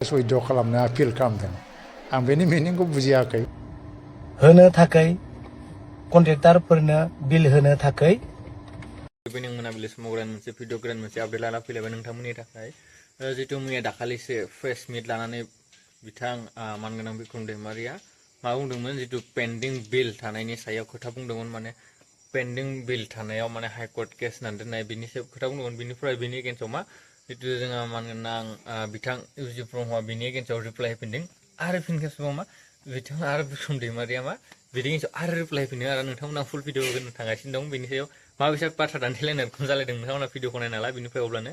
सैध' खालामनो आपिल खालामदों आं बेनि मिनिंखौ बुजियाखै होनो थाखाय कन्ट्रेक्टरफोरनो बिल होनो थाखाय इभिनिं मोनाबिलि समाव गोदान मोनसे भिडिअ गोदान मोनसे आपडेट लाना फैलायबाय नोंथांमोननि थाखाय जितु मैया दाखालिसो प्रेस मिट लानानै बिथां मानगोनां बिक्रम दैमारिया मा बुंदोंमोन जितु पेन्डिं बिल थानायनि सायाव खोथा बुंदोंमोन माने पेन्डिं बिल थानायाव माने हाइकर्ट केस होनानै दोननाय बिनि सायाव खोथा बुंदोंमोन बिनिफ्राय बिनि एगेन्स्टआव मा जितु जोंहा मानगोनां बिथां इउजि ब्रह्मआ बिनि एगेन्स्टआव रिप्लाइ होफिनदों आरो फिन खेबसेबाव मा बिथाङा आरो बिक्रम दैमारिया मा बिनि एगेन्स्टआव आरो रिप्लाइ होफिनदों आरो नोंथांमोना फुल भिडिअ होनो थांगासिनो दं बिनि सायाव माबेसे बाथ्रा दान्थेलायनाय रखम जालायदों नोंथांमोना भिडिअखौ नायना ला बिनिफ्राय अब्लानो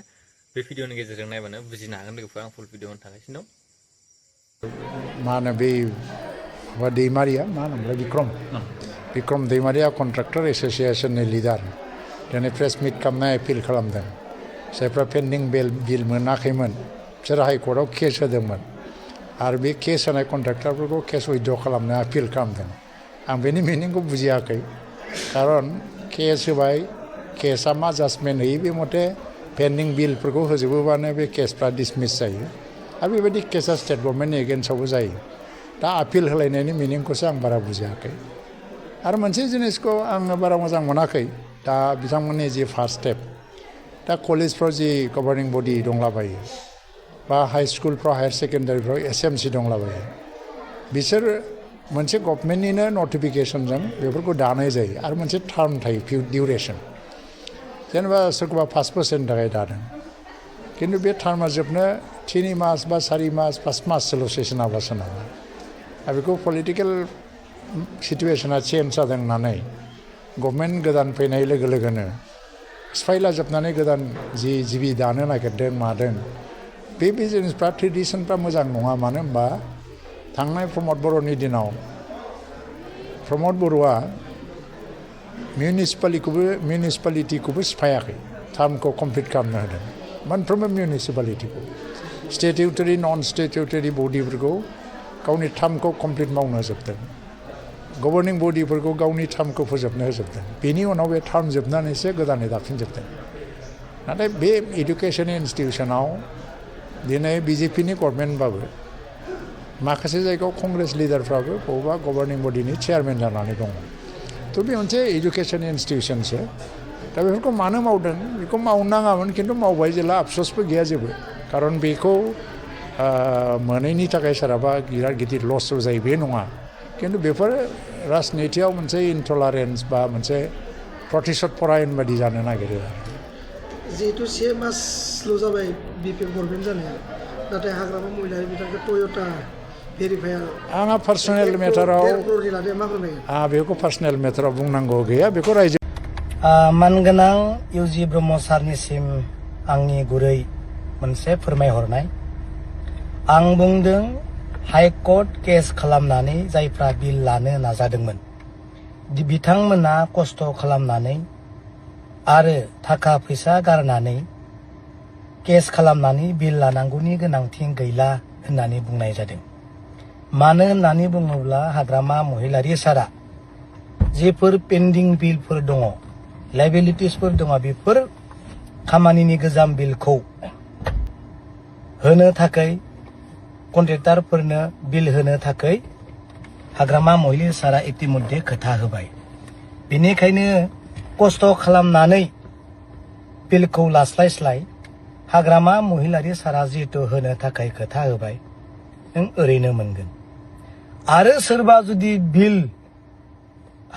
बे भिडिअनि गेजेरजों नायबानो बुजिनो हागोन लोगोफोर आं फुल भिडिअ होनो थांगासिनो दं मा होनो बे दैमारिया मा होनोमोनलाय बिक्रम दैमारिया कन्ट्राक्टर एस'सिएशननि लिडार दिनै प्रेस मिट खालामनाय एपिल खालामदों जायफ्रा पेन्डिं बिल मोनाखैमोन बिसोर हाइकर्टआव केस होदोंमोन आरो बे केस होनाय कन्ट्राक्टरफोरखौ केस उइथड्र खालामनो आपिल खालामदों आं बेनि मिनिंखौ बुजियाखै खारन केस होबाय केसआ मा जाजमेन्ट होयो बे मथे पेन्डिं बिलफोरखौ होजोबोबानो बे केसफ्रा डिसमिस जायो आरो बेबायदि केसआ स्टेट गभर्नमेन्टनि एगेन्स्टआवबो जायो दा आपिल होलायनायनि मिनिंखौसो आं बारा बुजियाखै आरो मोनसे जिनिसखौ आङो बारा मोजां मोनाखै दा बिथांमोननि जि फार्स्ट स्टेप दा कलेजफ्राव जि गभर्निं बडि दंलाबायो बा हाई स्कुलफ्राव हायार सेकेन्डारिफ्राव एसएमसि दंलाबायो बिसोर मोनसे गभर्नमेन्टनिनो नटिफिकेसनजों बेफोरखौ दानाय जायो आरो मोनसे टार्म थायो डिउरेसन जेनेबा सोरखौबा 5 बोसोरनि थाखाय दादों खिन्थु बे टार्मा जोबनो 3 मास बा 4 मास 5 माससोल' सेसन हाबा सोनाबा आरो बेखौ पलिटिकेल सिटुवेसना चेन्ज जादों होननानै गभर्नमेन्ट गोदान फैनाय लोगो लोगोनो सिफायला जोबनानै गोदान जि जिबि दानो नागिरदों मादों बे जिनिसफ्रा ट्रेडिसनफ्रा मोजां नङा मानो होनबा थांनाय प्रमद बर'नि दिनाव प्रमद बर'आ मिउनिसिपालिटिखौबो सिफायाखै टार्मखौ कमप्लिट खालामनो होदों मोनफ्रोमबो मिउनिसिपालिटिखौ स्टेटिउटरि नन स्टेटिउटरि बडिफोरखौ गावनि टार्मखौ कमप्लिट मावनो होजोबदों गभर्निं बडिफोरखौ गावनि टार्मखौ फोजोबनो होजोबदों बेनि उनाव बे टार्म जोबनानैसो गोदानै दाफिनजोबदों नाथाय बे इडुकेसन इन्सटिटिउसनाव दिनै बिजेपिनि गभर्नमेन्टबाबो माखासे जायगायाव कंग्रेस लिडारफ्राबो बबेबा गभर्निं बडिनि चेयारमेन जानानै दङ थ' बे मोनसे इडुकेसन इन्सटिटिउसनसो दा बेफोरखौ मानो मावदों बेखौ मावनो नाङामोन खिन्थु मावबाय जेला आफस'सबो गैया जेबो खारन बेखौ मोनैनि थाखाय सोरहाबा बिराद गिदिर लस जायो बे नङा खिन्थु बेफोर राजनितियाव मोनसे इनटलारेन्स बा मोनसे प्रतिशत परायन बादि जानो नागिरो जिहेतु 1 मासल' जाबाय बिपिएफ गभर्नमेन्ट जानाया नाथाय हाग्रामा महिलारि बिथांखौ टयटा भेरिफायार आंहा पार्सनेल मेटाराव बेखौ पार्सनेल मेटाराव बुंनांगौ गैया बेखौ रायजो मानगोनां इउजि ब्रह्म सारनिसिम आंनि गुरै मोनसे फोरमायहरनाय आं बुंदों हाइकर्ट केस खालामनानै जायफ्रा बिल लानो नाजादोंमोन बिथांमोना खस्थ' खालामनानै आरो थाखा फैसा गारनानै केस खालामनानै बिल लानांगौनि गोनांथि गैला होननानै बुंनाय जादों मानो होननानै बुङोब्ला हाग्रामा महिलारि सारा जेफोर पेन्डिं बिलफोर दङ लाइबिलिटिसफोर दङ बेफोर खामानिनि गोजाम बिलखौ होनो थाखाय कन्ट्रेक्टरफोरनो बिल होनो थाखाय हाग्रामा महिलारि सारा इतिमध्ये खोथा होबाय बेनिखायनो खस्थ' खालामनानै बिलखौ लास्लायस्लाय हाग्रामा महिलारि सारा जिहेतु होनो थाखाय खोथा होबाय नों ओरैनो मोनगोन आरो सोरबा जुदि बिल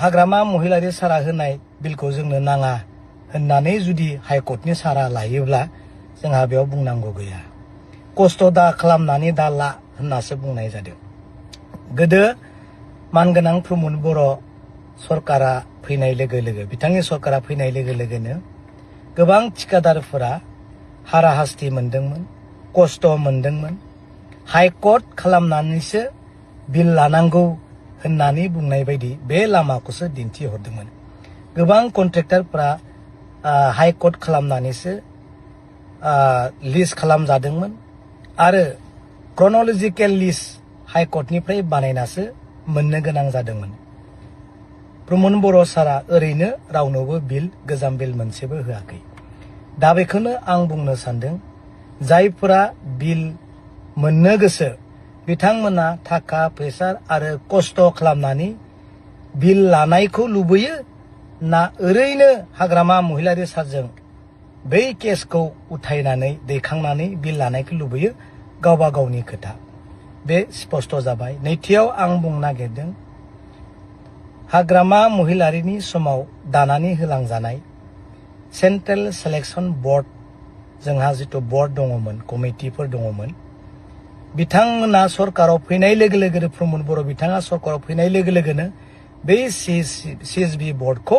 हाग्रामा महिलारि सारा होनाय बिलखौ जोंनो नाङा होननानै जुदि हाइकर्टनि सारा लायोब्ला जोंहा बेयाव बुंनांगौ गैया खस्थ' दा खालामनानै दा ला होननासो बुंनाय जादों गोदो मानगोनां प्रमद बर' सरकारा फैनाय लोगो लोगो बिथांनि सरकारा फैनाय लोगो लोगोनो गोबां थिकादारफोरा हाराहास्ति मोनदोंमोन खस्थ' मोनदोंमोन हाइकर्ट खालामनानैसो बिल लानांगौ होननानै बुंनाय बायदि बे लामाखौसो दिन्थिहरदोंमोन गोबां कन्ट्रेक्टरफोरा हाइकर्ट खालामनानैसो लिस्ट खालामजादोंमोन आरो क्रन'लजिकेल लिस्ट हाइकर्टनिफ्राय बानायनासो मोननो गोनां जादोंमोन प्रमद बर' सारा ओरैनो रावनोबो बिल गोजाम बिल मोनसेबो होआखै दा बेखौनो आं बुंनो सानदों जायफोरा बिल मोननो गोसो बिथांमोना थाखा फैसा आरो खस्थ' खालामनानै बिल लानायखौ लुबैयो ना ओरैनो हाग्रामा महिलारि सारजों बै केसखौ उथायनानै दैखांनानै बिल लानायखौ लुबैयो गावबा गावनि खोथा बे स्पष्ट जाबाय। नैथियाव आं बुंनो नागिरदों हाग्रामा महिलारिनि समाव दानानै होलांजानाय सेन्ट्रेल सिलेक्शन बर्ड जोंहा जितु बर्ड दङमोन कमिटिफोर दङमोन बिथांमोना सरकाराव फैनाय लोगो लोगोनो प्रमद बर' बिथाङा सरकाराव फैनाय लोगो लोगोनो बै CSB बर्डखौ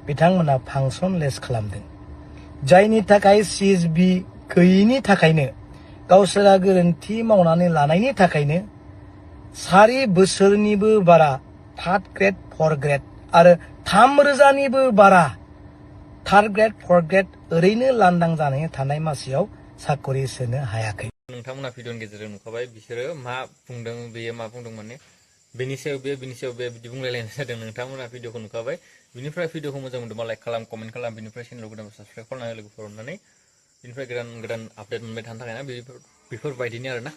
बिथांमोना फांसनलेस खालामदों जायनि थाखाय CSB गैयिनि थाखायनो गावसोरा गोरोन्थि मावनानै लानायनि थाखायनो 4 बोसोरनिबो बारा 3rd ग्रेड 4th ग्रेड आरो 3,000निबो बारा 3rd ग्रेड 4th ग्रेड ओरैनो लांदां जानानै थानाय मासियाव साकरि सोनो हायाखै। नोंथांमोना भिडिअनि गेजेरजों नुखाबाय बिसोरो मा बुंदों बेयो मा बुंदों माने बेनि सायाव बे बिदि बुंलायलायनाय जादों नोंथांमोना भिडिअखौ नुखाबाय बिनिफ्राय भिडिअखौ मोजां मोनदोंबा लाइक खालाम कमेन्ट खालाम बिनिफ्राय चेनेलखौ गोदान साबस्क्राइब खालामनानै लोगोफोर अननानै बिनिफ्राय गोदान आपडेट मोनबाय थानो थाखाय ना बेफोरबायदिनो आरोना